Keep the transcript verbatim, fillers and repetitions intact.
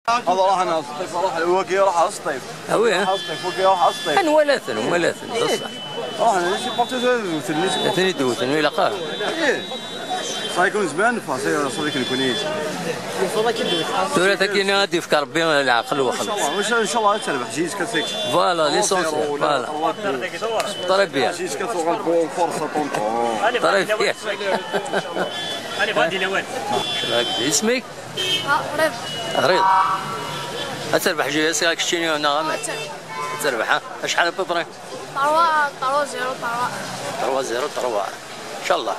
هذا راح انا السطيف، راح الوقي، راح على السطيف. Awi, راح على السطيف، وقي، راح على السطيف. Anwa la ten, anwa la ten, d ṣṣeḥ. راح انا شي بورتو ثاني وثني. Atan i d-wten, ilaq ah. ايه. صايكون زمان فاصي صديق نكوني. Tura takini ad d-yefk Rebbi leɛqel ان wexxel. شاء الله، وش ان شاء الله تربح جيز كاسيك. Voilà, l'essentiel, voilà. Très bien, جيز كاسو غلبو فرصه طونطون. très bien. انا بغيت الاول. Isem-ik? Ah, Rêve. Ɣriḍ. Ad terbeḥ Julia, si keččini neɣ amek? Ad terbeḥ, ha? Acḥal à peu près? Trois, trois zéro, trois. Trois zéro trois. Inchallah.